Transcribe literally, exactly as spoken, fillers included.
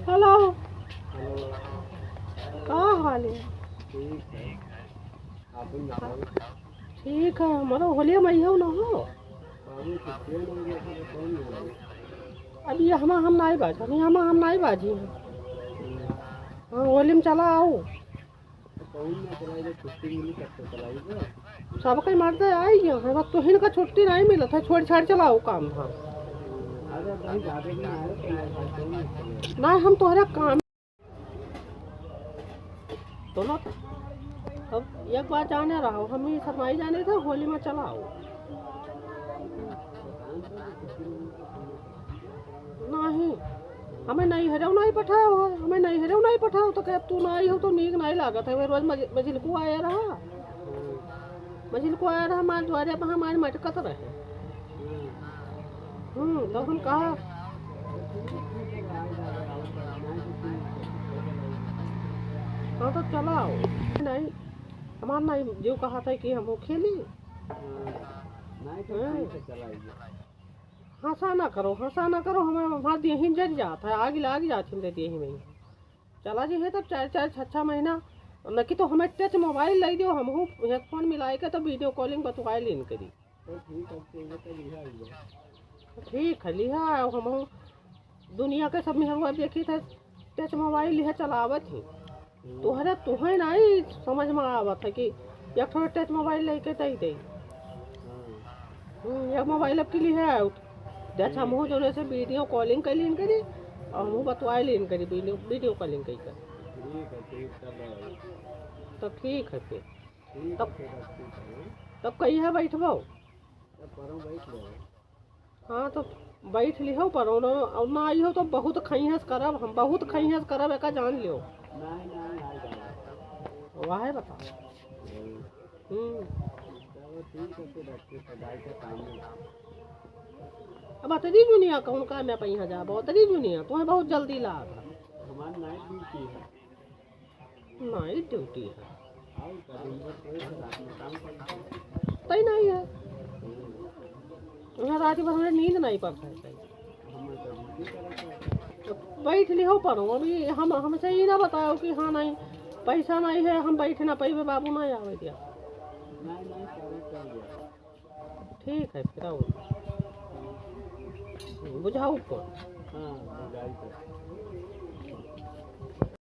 हेलो। हेलो। का हाल है? ठीक है। आप बताओ। ठीक है, हमारा होलिया में आइहो ना हो। अभी छुट्टियाँ नहीं है, तो कौन जाएगा? अभी हमा हम नाई बाजी, अभी हमा हम नाई बाजी हैं। हाँ, होली में चला आओ। तो कौन ना चलाई, जब छुट्टी मिली तब तो चलाई ना। सबके मर्दे आई गए हैं, बस तुहिन का छुट्टी नहीं मिलत है, छोड़ छाड़ चलाओ काम धाम। अरे भाई, ज्यादा दिन आए तो यार, भाई, कौन ना चले? ना, हम तोहरे काम। सुनो तो, अब एक बात जाने रहो, हम ही शर्माई जाने थे, होली में चला आओ। नहीं, हमें नहीं हरेव नहीं पठाओ है, हमें नहीं हरेव नहीं पठाओ, तो कहे, "तू नहीं हो तो नीक नहीं लागत है।" वे रोज मज-, मझिलको आया रहा, मझिलको आया रहा, हमारे द्वारे पर हमारे मटकत रहे। हम्म, तो हम कहा, हाँ, तो चलाओ। नहीं, हमार नहीं, जो कहा था कि हम वो खेली। नहीं, तो हाँ। ठीक है, चलाइए। हंसा ना करो, हंसा ना करो, हमें, हमार देही जल जात है, आग लाग जात है हमरे देही में। चला जी है तब चार चार छः छः महीना, न कि तो हमें टच मोबाइल लाई दियो, हम हेडफोन मिलाई के तो वीडियो कॉलिंग बतवाए लेन करी। तो ठीक है, ठीक है, तो लिहा हुआ। ठीक है, लिहा, अब हम दुनिया के सब मेहरुआ देखी थे, टच मोबाइल लिहा चलावत ही। हम्म। तोहरा, तुहे नहीं समझ में आवत है कि एक ठो टच मोबाइल लेके दे दे। हाँ। हम्म, एक मोबाइल अब के लिए है आउट। देख, हम्म। हमहू जोने से वीडियो कॉलिंग कर लीन करी और हमहू बतवाए लीन करी वीडियो, वीडियो कॉलिंग करी कर। ठीक है, ठीक, कर रहा हूँ। तो ठीक है फिर। ठीक तब, है, फिर अब ठीक है। तब कहिया बैठबो? तब परसों बैठ लेबो। हाँ, तो बैठ लिहो, पर और, और ना आई हो तो बहुत खइहस करब, हम बहुत खइहस करब, एका जान लियो। नहीं, नहीं, नहीं, नहीं। वाह है, बता। हम्म। हम्म। चलो, ठीक है, फिर रखिए, सगाई का काम है। अब अतरी दुनिया कौन काम में पहिया जाबो, अतरी दुनिया, तुम्हें बहुत जल्दी लाग। हमार नाइट ड्यूटी है। नाइट ड्यूटी है। तय नहीं है। यहाँ रात भर हमें नींद नहीं पड़ता है। तो बैठ लिहो पढ़ो, अभी हम, हमसे ही ना बताओ कि हाँ नहीं, पैसा नहीं है, हम बैठ ना पाइबे, बाबू ना आवे क्या। ठीक है, फिर आओ। बुझाओ ऊपर। हाँ, बुझाई तो।